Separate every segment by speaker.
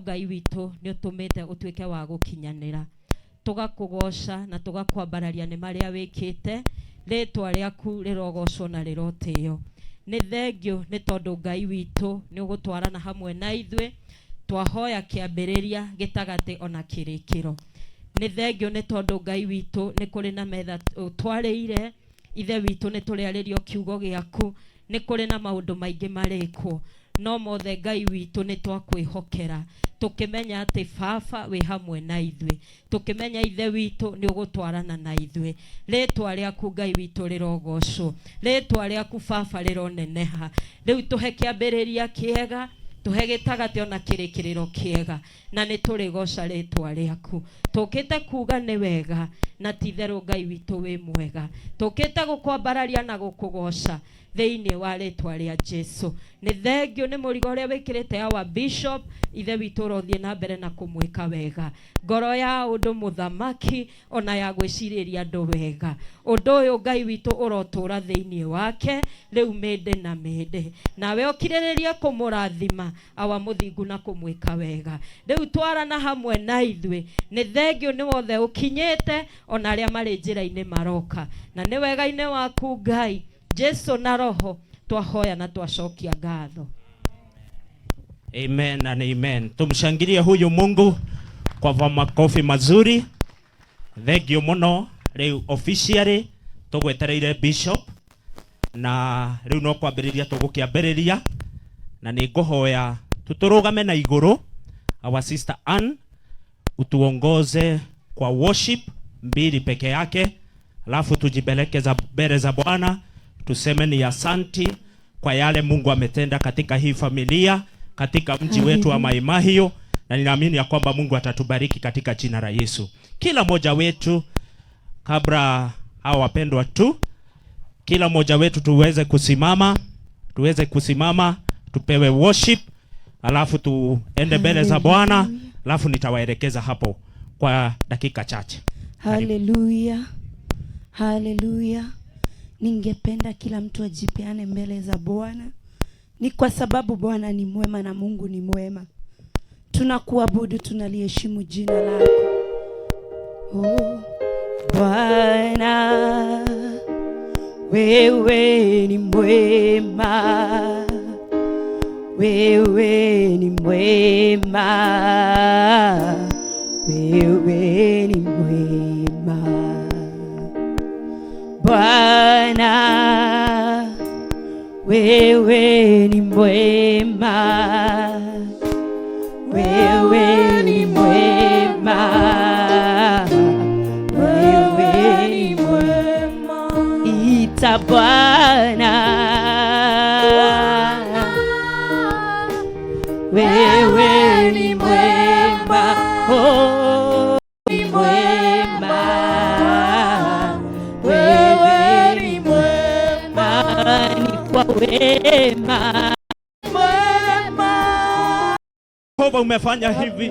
Speaker 1: Ngai witũ nĩ ũtũmĩte ũtuĩke wa gũkinyanĩra. Tũgakũgoca na tũgakwambararia nĩ marĩa wĩkĩte, rĩtwa rĩaku rĩrogocwo na rĩrotĩo. Nĩ thengiũ nĩ tondũ Ngai witũ nĩ ũgũtwarana hamwe na ithuĩ, twahoya kĩambĩrĩria, gĩtagatĩ ona kĩrĩkĩro. Nĩ thengiũ nĩ tondũ Ngai witũ nĩ kũrĩ na metha ũtwarĩire, Ithe witũ nĩ tũrĩarĩrio kiugo gĩaku, nĩ kũrĩ na maũndũ maingĩ marĩkwo, no mothe Ngai witũ nĩ twakwĩhokera, tũkĩmenya atĩ Baba wĩ hamwe na ithuĩ, tũkĩmenya Ithe witũ nĩ ũgũtwarana na ithuĩ. Rĩtwa rĩaku Ngai witũ rĩrogocwo, rĩtwa rĩaku Baba rĩroneneha. Rĩu tũhe kĩambĩrĩria kĩega, tũhe gĩtagatĩ ona kĩrĩkĩrĩro kĩega. Na nĩ tũrĩgooca rĩĩtwa rĩaku. Tũũkĩte kuuga nĩ wega, na ti-itherũ Ngai witũ wĩ mwega. Tũũkĩte gũkwambararia na gũkũgooca thĩinĩ wa rĩĩtwa rĩa Jesu. Nĩ thengiũ nĩ mũrigo ũrĩa wĩkĩrĩte our bishop, Ithe witũ ũrothiĩ na mbere na kũmwĩka wega. Ngoro ya ũndũ mũthamaki ona ya gwĩcirĩria andũ wega. Ũndũ ũyũ Ngai witũ ũrotũũra thĩinĩ wake rĩu mĩndĩ na mĩndĩ. Nawe ũkirĩrĩrie kũmũrathima Awa mũthingu na kũmwĩka wega. Rĩu twarana hamwe na ithuĩ. Nĩ thengiũ nĩ wothe ũkinyĩte, o na arĩa marĩ njĩra-inĩ maroka. Na nĩ wega-inĩ waku Ngai, Jesu na Roho, twahoya na twacokia ngatho.
Speaker 2: Amen and amen. Tumshangilie huyu Mungu kwa makofi mazuri. Thank you muno. Riu officially tugwetereire bishop na riu no kwambiriria tugukiambiriria na nĩ ngũhoya tuturugame na igũrũ. Our sister Ann utuongoze kwa worship mbili peke yake, alafu tujipeleke mbele za Bwana tuseme ni asanti kwa yale Mungu ametenda katika hii familia, katika mji wetu wa Mai Mahiu, na ninaamini ya kwamba Mungu atatubariki katika jina la Yesu. Kila mmoja wetu, kabla hao wapendwa tu, kila mmoja wetu tuweze kusimama, tupewe worship, alafu tuende mbele za Bwana, alafu nitawaelekeza hapo kwa dakika chache.
Speaker 3: Haleluya, haleluya. Ningependa kila mtu ajipeane mbele za Bwana, ni kwa sababu Bwana ni mwema na Mungu ni mwema. Tunakuabudu, tunaliheshimu jina lako. Oh, Bwana wewe ni mwema, wewe ni mwema, wewe ni mwema. Bwana wewe ni mwema, wewe ni mwema, wewe ni mwema. Ita Bwana, wewe ni mwema, oh, ni mwema, wewe ni mwema, ni kwa wema.
Speaker 2: Jehova umefanya hivi.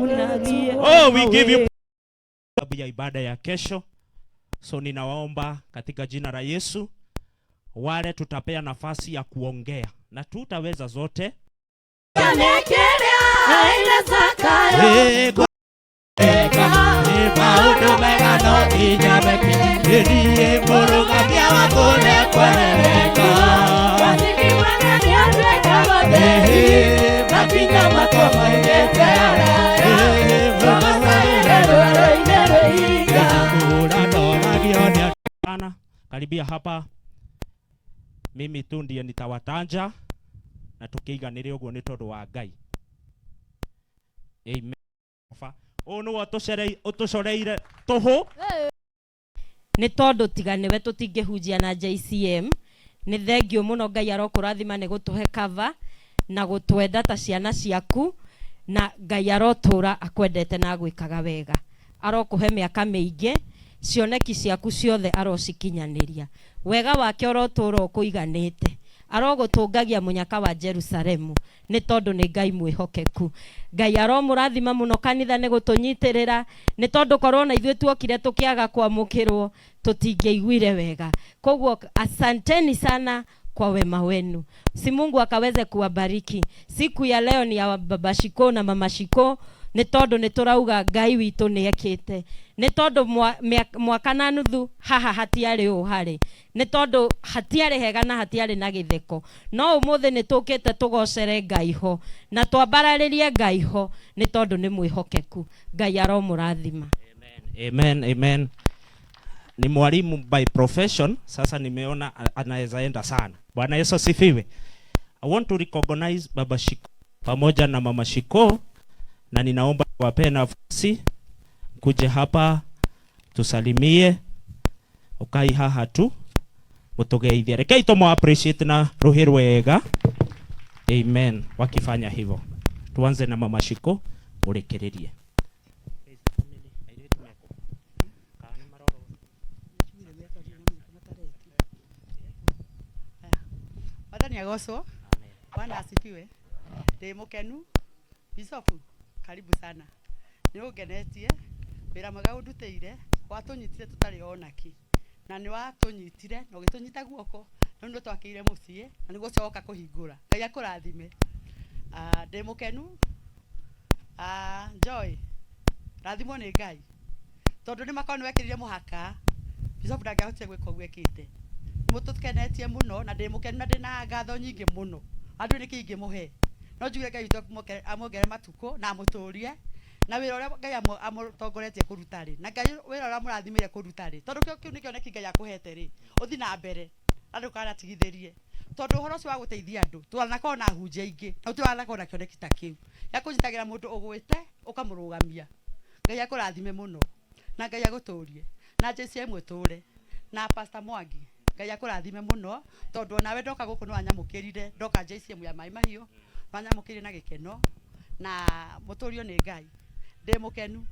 Speaker 2: Oh, we give you sababu ya ibada ya kesho. So ninawaomba katika jina la Yesu, wale tutapea nafasi ya kuongea na tutaweza zote. Maũndũ mega no nginya mekinyanĩrie, mũrũgamia wa kũnekwerereka. Makinya makwa maigĩte haraya. Karibia hapa, mimi tu ndiye nitawatanja na tukiiganĩre ũguo nĩ tondũ wa Ngai. Amen. Ũũ nĩwe ũtũcoreire tũhũ.
Speaker 1: Nĩ tondũ tiga nĩwe tũtingĩhunjia na JCM. Nĩ thengiũ mũno, Ngai arokũrathima nĩ gũtũhe cover na gũtwenda ta ciana ciaku, na Ngai arotũra akwendete na agwĩkaga wega. Arokũhe mĩaka mĩingĩ, cioneki ciaku ciothe arocikinyanĩria. Wega wake ũrotũra ũkũiganĩte. Arogũtũngagia mũnyaka wa Jerusalemu, nĩ tondũ nĩ Ngai mwĩhokeku. Ngai aromũrathima mũno kanitha nĩ gũtũnyitĩrĩra, nĩ tondũ korwo na ithuĩ tuokire tũkĩaga kwamũkĩrwo tũtingĩaiguire wega. Koguo asanteni sana kwa wema wenu. Si Mungu akaweze kuwabariki. Siku ya leo ni ya Baba Shiko na Mama Shiko. Nĩ tondũ nĩ tũrauga Ngai witũ nĩ ekĩte. Nĩ tondũ mwaka na nuthu haha hatiarĩ ũũ harĩ. Nĩ tondũ hatiarĩ hega na hatiarĩ na gĩtheko. No ũmũthĩ nĩ tũkĩte tũgocere Ngai ho na twambararĩrie Ngai ho nĩ tondũ nĩ mwĩhokeku. Ngai aromũrathima.
Speaker 2: Amen, amen. Ni mwalimu by profession, sasa nimeona anaweza enda sana. Bwana Yesu asifiwe. I want to recognize Baba Shiko pamoja na Mama Shiko, na ninaomba wapee nafasi kuje hapa tusalimie, ukai haha tu mutugeithie. Rekei tumu appreciate na ruhi rwega. Amen. Wakifanya hivyo, tuanze na Mama Shiko urekeririe.
Speaker 4: Mwathani agocwo. Bwana asifiwe. Ndĩ mũkenu. Bishop, karibu sana. Nĩ ũngenetie. Wĩra mwega ũndutĩire, watũnyitire tũtarĩ ona kĩ. Na nĩ watũnyitire na ũgĩtũnyita guoko, na nĩ twakĩire mũciĩ, na nĩguo ũcio woka kũhingũra. Ngai akũrathime. Ndĩ mũkenu. Joy, rathimwo nĩ Ngai. Tondũ nĩ makorwo nĩ wekĩrire mũhaka, Bishop ndangĩahotire gwĩka ũguo ekĩte. Mũtũkenetie mũno na ndĩ mũkenu na ndĩna ngatho nyingĩ mũno. Andũ nĩkĩ ingĩmũhe? No njuge Ngai witũ amuongerere matukũ na amũtũrie na wĩra ũrĩa Ngai amũtongoretie kũruta rĩ, na Ngai wĩra ũrĩa amũrathimĩire kũruta rĩ, tondũ kĩu nĩ kĩoneki Ngai akũhete rĩ, ũthiĩ na mbere na ndũkanatigithĩrie. Tondũ ũhoro ũcio wa gũteithia andũ, twanakorwo na ahunjia aingĩ, na gũtirĩ wanakorwo na kĩoneki ta kĩu gĩa kũnyitagĩra mũndũ ũgwĩte ũkamũrũgamia. Ngai akũrathime mũno na Ngai agũtũrie na JCM ĩtũre na Pastor Mwangi Ngai akũrathime mũno tondũ onawe ndoka gũkũ nĩ wanyamũkĩrire, ndoka JCM ya Maĩ Mahiũ wanyamũkĩrire na gĩkeno na mũtũrio nĩ Ngai. Ndĩ mũkenu,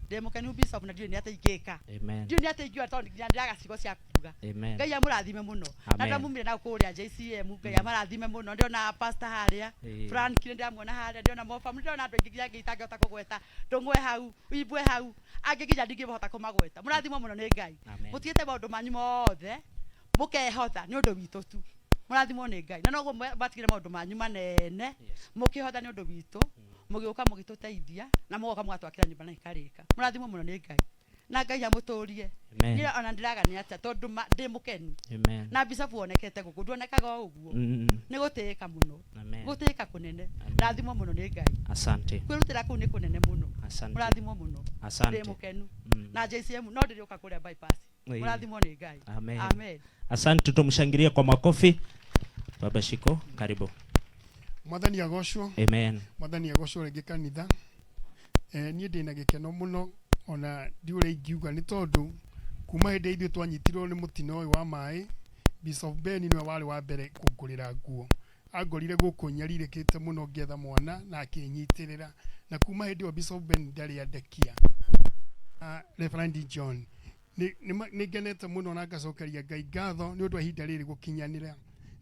Speaker 4: ndĩ mũkenu Bishop, na ndiũĩ nĩ atĩa ingĩka.
Speaker 2: Amen.
Speaker 4: Ndiũĩ nĩ atĩa ingiuga tondũ nginya ndĩraga ciugo cia kuga.
Speaker 2: Amen.
Speaker 4: Ngai amũrathime mũno. Na
Speaker 2: Amen.
Speaker 4: ndamumire na kũrĩa JCM, Ngai amarathime mũno. Ndĩrona pastor harĩa, Frank nĩ ndĩramuona harĩa, ndĩrona Mofa, ndĩrona andũ aingĩ nginya angĩ itangĩhota kũgweta. Ndũng'we hau, Imbwe hau, angĩ nginya ndingĩhota kũmagweta. Mũrathimwo mũno nĩ Ngai.
Speaker 2: Amen.
Speaker 4: Mũtigĩte maũndũ manyu mothe, mũkehotha nĩ ũndũ witũ tu. Mũrathimwo nĩ Ngai. Na noguo mwatigire maũndũ manyu manene, mũkĩhotha nĩ ũndũ witũ, mũgĩũka mũgĩtũteithia, na mũgoka mũgatwakĩra nyũmba na ĩkarĩka. Mũrathimwo mũno nĩ Ngai. Na Ngai amũtũrie.
Speaker 2: Amen.
Speaker 4: Niĩ ona ndĩraga nĩ atĩa tondũ ndĩ mũkenu.
Speaker 2: Amen.
Speaker 4: Na Bishop wonekete gũkũ, nduonekaga o ũguo. Nĩ gũtĩĩka mũno.
Speaker 2: Amen.
Speaker 4: Gũtĩĩka kũnene.
Speaker 2: Amen.
Speaker 4: Rathimwo mũno nĩ Ngai.
Speaker 2: Asante.
Speaker 4: Kwĩrutĩra kũu nĩ kũnene mũno.
Speaker 2: Asante.
Speaker 4: Mũrathimwo mũno.
Speaker 2: Asante.
Speaker 4: Ndĩ mũkenu. Na JCM no ndĩrĩũka kũrĩa bypass.
Speaker 2: Ĩĩ.
Speaker 4: Mũrathimwo nĩ Ngai.
Speaker 2: Amen.
Speaker 4: Amen.
Speaker 2: Asante, tumshangilie kwa makofi. Baba Shiko, karibu.
Speaker 5: Mwathani agocwo.
Speaker 2: Amen.
Speaker 5: Mwathani agocwo rĩngĩ kanitha. Niĩ ndĩna gĩkeno mũno ona ndiũĩ ũrĩa ingiuga nĩ tondũ kuma hĩndĩ ithuĩ twanyitirwo nĩ mũtino ũyũ wa maĩ, Bishop Ben nĩwe warĩ wa mbere kũngũrĩra nguo. Angorire gũkũ nyarirĩkĩte mũno ngĩetha mwana na akĩnyitĩrĩra, na kuma hĩndĩ ĩyo Bishop Ben ndarĩ andekia. Reverend John, nĩ ngenete mũno na ngacokeria Ngai ngatho nĩ ũndũ wa ihinda rĩrĩ gũkinyanĩra,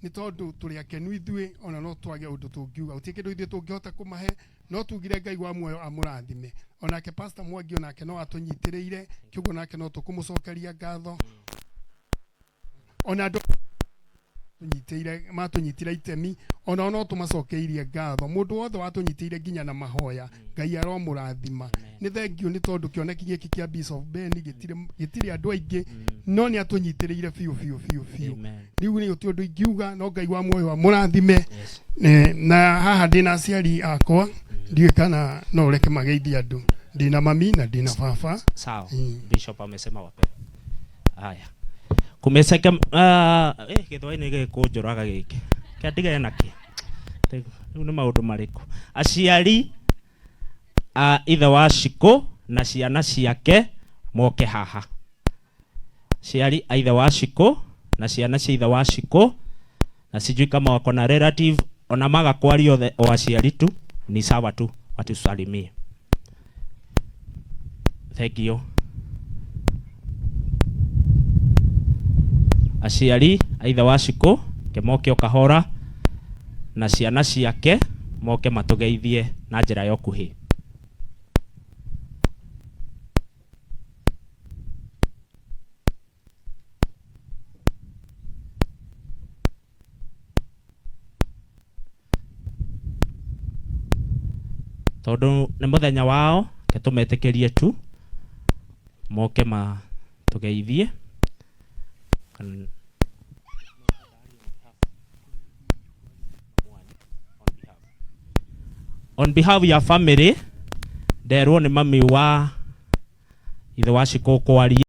Speaker 5: nĩ tondũ tũrĩ akenu ithuĩ ona no twage ũndũ tũngiuga, gũtirĩ kĩndũ ithuĩ tũngĩhota kũmahe, no tugire Ngai wa muoyo amũrathime. Onake Pastor Mwangi onake no atũnyitĩrĩire, kĩũguo nake no tũkũmũcokeria ngatho. Ona andũ matũnyitire itemi, onao no tũmacokeirie ngatho. Mũndũ wothe watũnyitĩire nginya na mahoya, Ngai aromũrathima. Nĩ thengiũ nĩ tondũ kĩoneki gĩkĩ kĩa Bishop Ben gĩtirĩ andũ aingĩ, no nĩ atũnyitĩrĩire biũ biũ biũ biũ. Rĩu nĩ gũtirĩ ũndũ ingiuga, no Ngai wa muoyo amũrathime. Na haha ndĩna aciari akwa, ndiũĩ kana no ũreke mageithie andũ. Ndĩna mami na ndĩna baba.
Speaker 2: Sawa. Bishop amesema wape. Haya. Kumeseke, gĩthwainĩ gĩkũnjũraga gĩkĩ. Kĩa ndigane nakĩ? Rĩu nĩ maũndũ marĩkũ? Aciari a ithe wa Shiko na ciana ciake moke haha. Aciari a ithe wa Shiko na ciana cia ithe wa Shiko, na sijui kama wako na relative, ona maga kwaria othe o aciari tu, ni sawa tu, watusalimie. Thank you. Aciari a ithe wa Shiko ke moke o kahora na ciana ciake moke matũgeithie na njĩra ya ũkuhĩ. Tondu nĩ mũthenya wao, ke tũmetĩkĩrie tu moke matũgeithie. On behalf ya family, nderwo nĩ mami wa ithe wa Shiko kwaria.